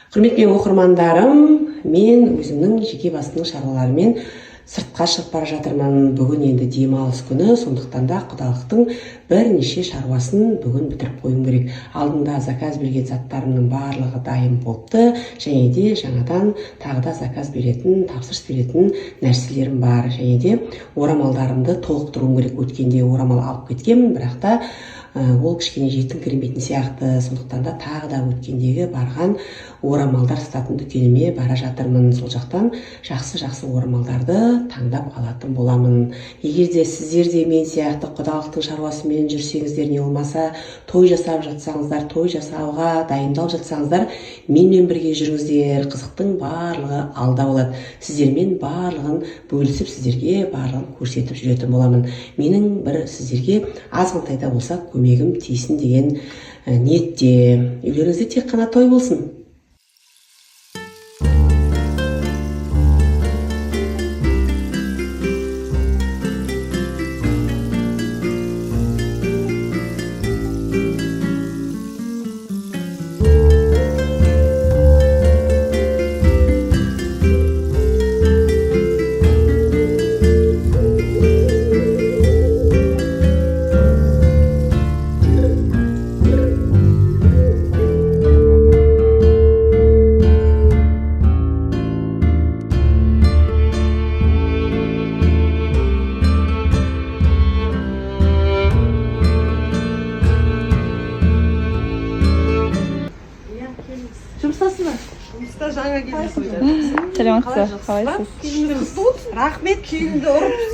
Құрметті оқырмандарым, мен өзімнің жеке басымның шаруаларымен сыртқа шығып бара жатырмын. Бүгін енді демалыс күні, сондықтан да құдалықтың бірнеше шаруасын бүгін бітіріп қоюым керек. Алдында заказ берген заттарымның барлығы дайын болыпты, және де жаңадан тағы да заказ беретін, тапсырыс беретін нәрселерім бар. Және де орамалдарымды толықтыруым керек. Өткенде орамал алып кеткенмін, бірақ та ол кішкене жетіңкіремейтін сияқты, сондықтан да тағы да өткендегі барған орамалдар сататын дүкеніме бара жатырмын. Сол жақтан жақсы-жақсы орамалдарды таңдап алатын боламын. Егер де сіздер де мен сияқты құдалықтың шаруасымен жүрсеңіздер, не болмаса той жасап жатсаңыздар, той жасауға дайындалып жатсаңыздар, менімен бірге жүріңіздер. Қызықтың барлығы алда болады. Сіздермен барлығын бөлісіп, сіздерге барлығын көрсетіп жүретін боламын. Менің бір сіздерге азғантай да болса көмегім тисін деген ниетте. Үйлеріңізде тек қана той болсын. Жұмыстасыз ба? Жұмыста, жаңа келдік. Саламатсыз ба? Қалайсыз? Келініңіз құтты болсын. Рахмет, келінді ұрыпсыз.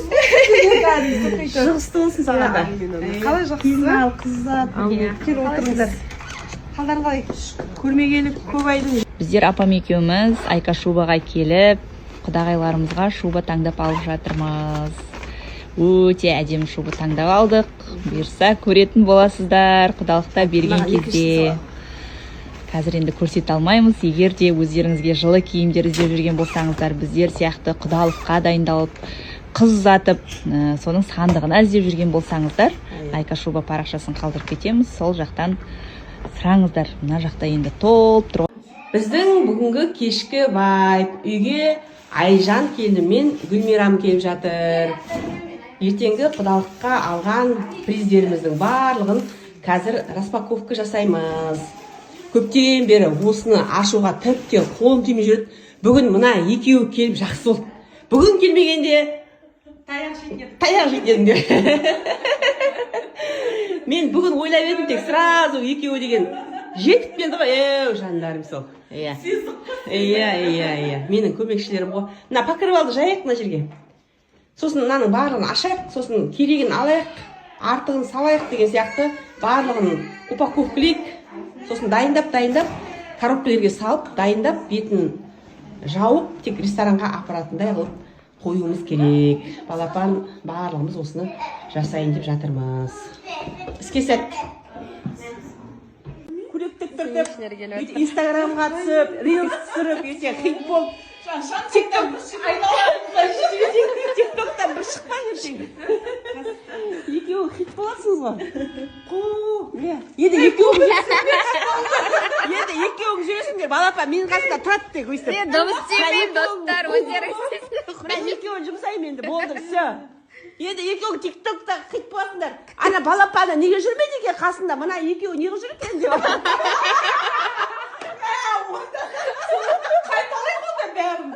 Жұғысты болсын саған да. Қалай, жақсысыз ба? Ал қыздар, Кел, отырыңыздар. Қалдарың қалай? Көрмегелі көп айдың. Біздер апам екеуміз Айка шубаға келіп, құдағайларымызға шуба таңдап алып жатырмыз. Өте әдемі шуба таңдап алдық. Бұйырса, көретін боласыздар құдалықта берген кезде. Қазір енді көрсете алмаймыз. Егер де өздеріңізге жылы киімдер іздеп жүрген болсаңыздар, біздер сияқты құдалыққа дайындалып, қыз ұзатып, соның сандығына іздеп жүрген болсаңыздар, Айка шуба парақшасын қалдырып кетеміз. Сол жақтан сұраңыздар. Мына жақта енді толып тұр. Біздің бүгінгі кешкі вайб: үйге Айжан келінім мен Гүлмирам келіп жатыр. Ертеңгі құдалыққа алған приздеріміздің барлығын қазір распаковка жасаймыз. Көптен бері осыны ашуға тіптен қолым тимей жүреді. Бүгін мына екеуі келіп жақсы болды. Бүгін келмегенде таяқ жейтін едім. Мен бүгін ойлап едім, тек сразу екеуі деген жетіп келді ғой. Еу, жандарым сол. Иә, иә, иә, иә, менің көмекшілерім ғой. Мына покрывалды жаяйық мына жерге, сосын мынаның барлығын ашайық, сосын керегін алайық, артығын салайық деген сияқты, барлығын упаковкалейік, сосын дайындап дайындап коробкалерге салып дайындап, бетін жауып, тек ресторанға апаратындай қылып қоюымыз керек. Балапан, барлығымыз осыны жасайын деп жатырмыз. Іске сәт! Көйлек тіктіртіп, бүйтіп инстаграмға түсіп, рилс түсіріп, ертең хит болып, тикток, тиктоктан бір шықпай, ертең екеуі хит боласыңыз ғой. Қу, иә, енді екеуің жүрсіңдер, енді екеуің жүресіңдер. Балапан менің қасымда тұрады тек өйстіп. Мен дыбыс істемеймін, достар, өздеріңіз. Мына екеуін жұмсаймын енді, болды, все. Енді екеуің тиктокта хит боласыңдар. Ана балапаны неге жүрмейді екен қасында, мына екеуі неғып жүр екен деп. Қайталайық онда бәрін.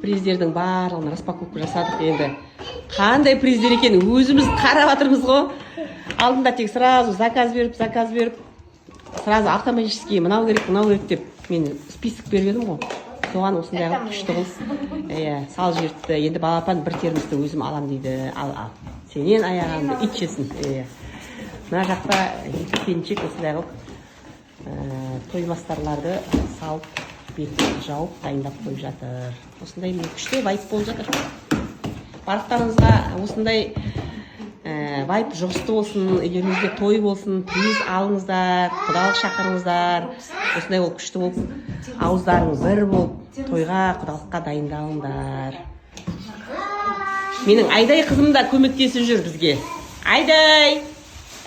Приздердің барлығын распаковка жасадық. Енді қандай приздер екенін өзіміз қарап жатырмыз ғой. Алдында тек сразу заказ беріп, сразу автоматически мынау керек, мынау керек деп мен список беріп едім ғой. Соған осындай қылып, күшті қылып, иә, салып жіберіпті. Енді балапан бір термосты өзім алам дейді. Ал, ал, сенен аяғымды ит жесін. Иә, мына жақта екі келіншек осындай қылып тоймастарларды салып, бетін жауып, дайындап қойып жатыр. Осындай, міне, күшті вайб болып жатыр. Барлықтарыңызға осындай вайб жұғысты болсын, үйлеріңізде той болсын, приз алыңыздар, құдалық шақырыңыздар. Осындай болып, күшті болып, ауыздарың бір болып, тойға, құдалыққа дайындалыңдар. Менің Айдай қызым да көмектесіп жүр бізге. Айдай,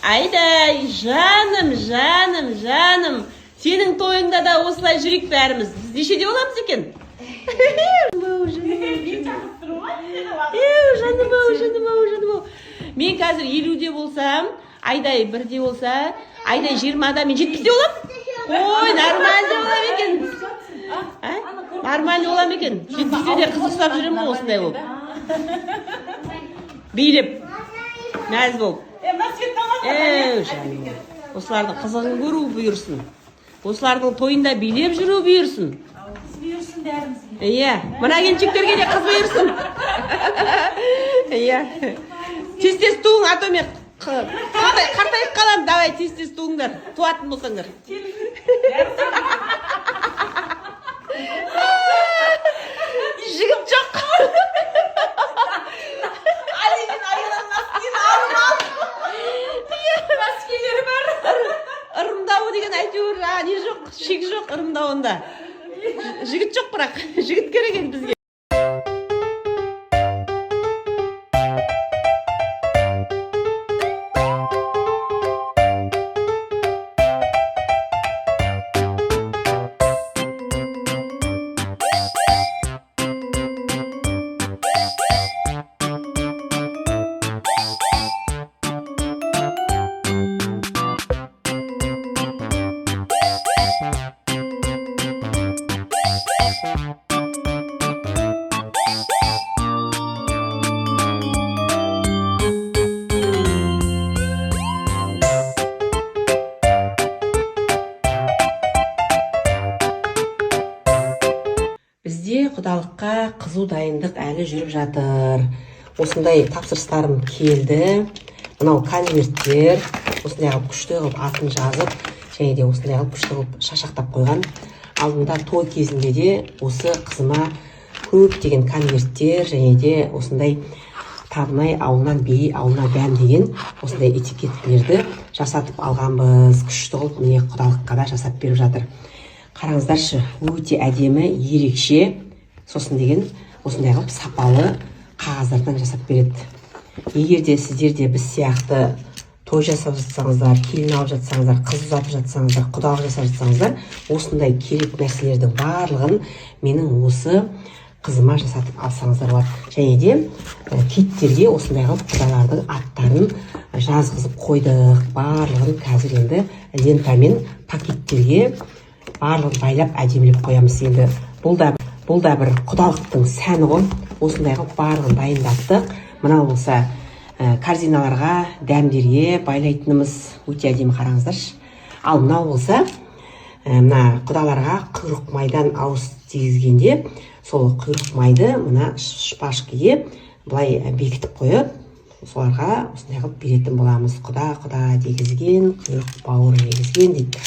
Айдай, жаным, жаным, жаным, сенің тойыңда да осылай жүрейік бәріміз. Біз нешеде боламыз екен? Еу, жаным ау, жаным ау, жаным ау. Мен қазір 50-де болсам, Айдай 1-де болса, Айдай 20-да, мен 70-те боламын. Ой, нормально боламын екен, а? Нормально боламын екен. 70-те де қыз ұқсап жүремін ғой, осындай болып, билеп, мәз болып. Еу, жаным, осылардың қызығын көру бұйырсын, осылардың тойында билеп жүру бұйырсын. Бұйырсын бәрімізге. Иә, мына келіншектерге де қыз бұйырсын. Иә, тез тез туың, а то мен қартайып қаламын. Давай, тез тез туыңдар, туатын болсаңдар. Жігіт жоқ. Алимен Аянаның алып носкилері бар. Ырымдауы деген әйтеуір, а, не жоқ, шек жоқ ырымдауында. Жігіт жоқ, бірақ жігіт керек енді бізге. Бізде құдалыққа қызу дайындық әлі жүріп жатыр. Осындай тапсырыстарым келді. Мынау конверттер, осындай қылып, күшті қылып атын жазып және де осындай қылып, күшті қылып шашақтап қойған. Алдында той кезінде де осы қызыма көптеген конверттер және де осындай «Табынай ауылынан би ауылына дәм» деген осындай этикеткілерді жасатып алғанбыз. Күшті қылып, міне, құдалыққа да жасап беріп жатыр. Қараңыздаршы, өте әдемі, ерекше. Сосын деген осындай қылып сапалы қағаздардан жасап береді. Егер де сіздер де біз сияқты той жасап жатсаңыздар, келін алып жатсаңыздар, қыз ұзатып жатсаңыздар, құдалық жасап жатсаңыздар, осындай керек нәрселердің барлығын менің осы қызыма жасатып алсаңыздар болады. Және де киттерге осындай қылып құдалардың аттарын жазғызып қойдық барлығын. Қазір енді лентамен пакеттерге барлығын байлап, әдемілеп қоямыз. Енді бұл да бір құдалықтың сәні ғой. Осындай қылып барлығын дайындаттық. Мынау болса корзиналарға, дәмдерге байлайтынымыз, өте әдемі, қараңыздаршы. Ал мынау болса мына құдаларға құйрық майдан ауыз тигізгенде, сол құйрық майды мына шпажкіге былай бекітіп қойып, соларға осындай қылып беретін боламыз. Құда, құда дегізген, құйрық бауыр жегізген дейді.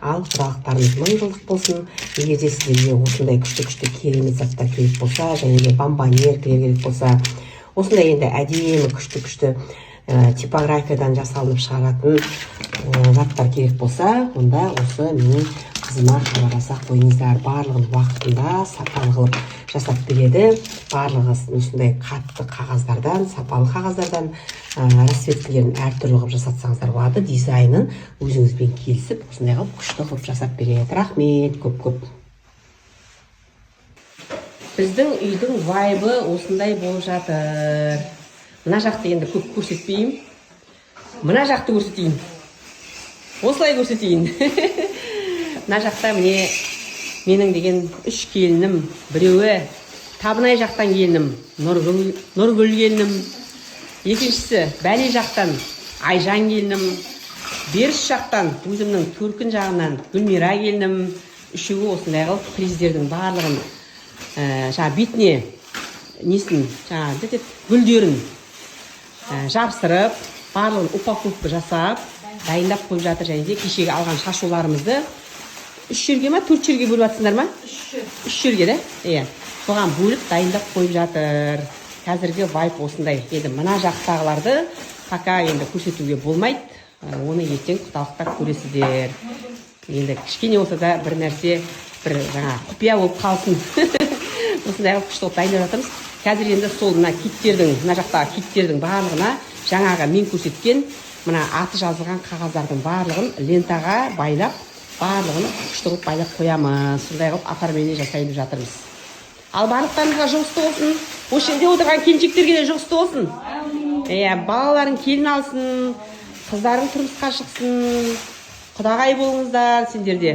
Ал құдалықтарымыз мың жылдық болсын. Егер де сіздерге осындай күшті, күшті, керемет заттар керек болса және де бомбонеркілер керек болса, осындай енді әдемі, күшті, күшті типографиядан жасалынып шығаратын заттар керек болса, онда осы менің қызыма хабарласа қойыңыздар. Барлығын уақытында, сапалы қылып жасап береді. Барлығы осындай қатты қағаздардан, сапалы қағаздардан, расцветкілерін әртүрлі қылып жасатсаңыздар болады. Дизайнын өзіңізбен келісіп, осындай қылып, күшті қылып жасап береді. Рахмет көп көп. Біздің үйдің вайбы осындай болып жатыр. Мына жақты енді көп көрсетпеймін, мына жақты көрсетейін, осылай көрсетейін. Мына жақта, міне, менің деген үш келінім. Біреуі Табынай жақтан келінім Нұргүл, Нұргүл келінім, екіншісі Бәле жақтан Айжан келінім, беріс жақтан өзімнің төркін жағынан Гүлмира келінім. Үшеуі осындай қылып приздердің барлығын, жаңағы бетіне несін, жаңағы не деді, гүлдерін жабыстырып, барлығын упаковка жасап, дайындап қойып жатыр. Және де кешегі алған шашуларымызды үш жерге ма, төрт жерге бөліп жатсыңдар ма? Үш жерге да, иә, соған бөліп дайындап қойып жатыр. Қазіргі вайб осындай. Енді мына жақтағыларды пока енді көрсетуге болмайды. Оны ертең құдалықта көресіздер. Енді кішкене болса да бір нәрсе, бір жаңа құпия болып қалсын. Осындай қылып, күшті қылып дайындап жатырмыз қазір. Енді сол мына киттердің, мына жақтағы киттердің барлығына жаңағы мен көрсеткен мына аты жазылған қағаздардың барлығын лентаға байлап, барлығын күшті қылып байлап қоямыз. Сондай қылып оформление жасайын деп жатырмыз. Ал барлықтарыңызға жұғысты болсын! Осы жерде отырған келіншектерге де жұғысты болсын! Иә, балаларың келін алсын, қыздарың тұрмысқа шықсын, құдағай болыңыздар сендер де.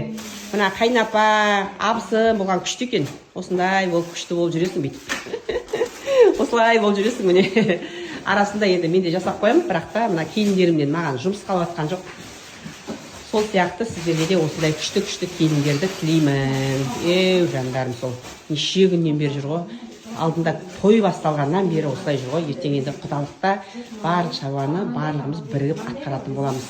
Мына қайнапа, абысын болған күшті екен. Осындай болып, күшті болып жүресің, бүйтіп осылай болып жүресің. Міне, арасында енді мен де жасап қоямын, бірақ та мына келіндерімнен маған жұмыс қалып жатқан жоқ. Сол сияқты сіздерге де осындай күшті күшті келіндерді тілеймін. Еу, жандарым, сол неше күннен бері жүр ғой, алдында той басталғаннан бері осылай жүр ғой. Ертең енді құдалықта барлық шаруаны барлығымыз бірігіп атқаратын боламыз.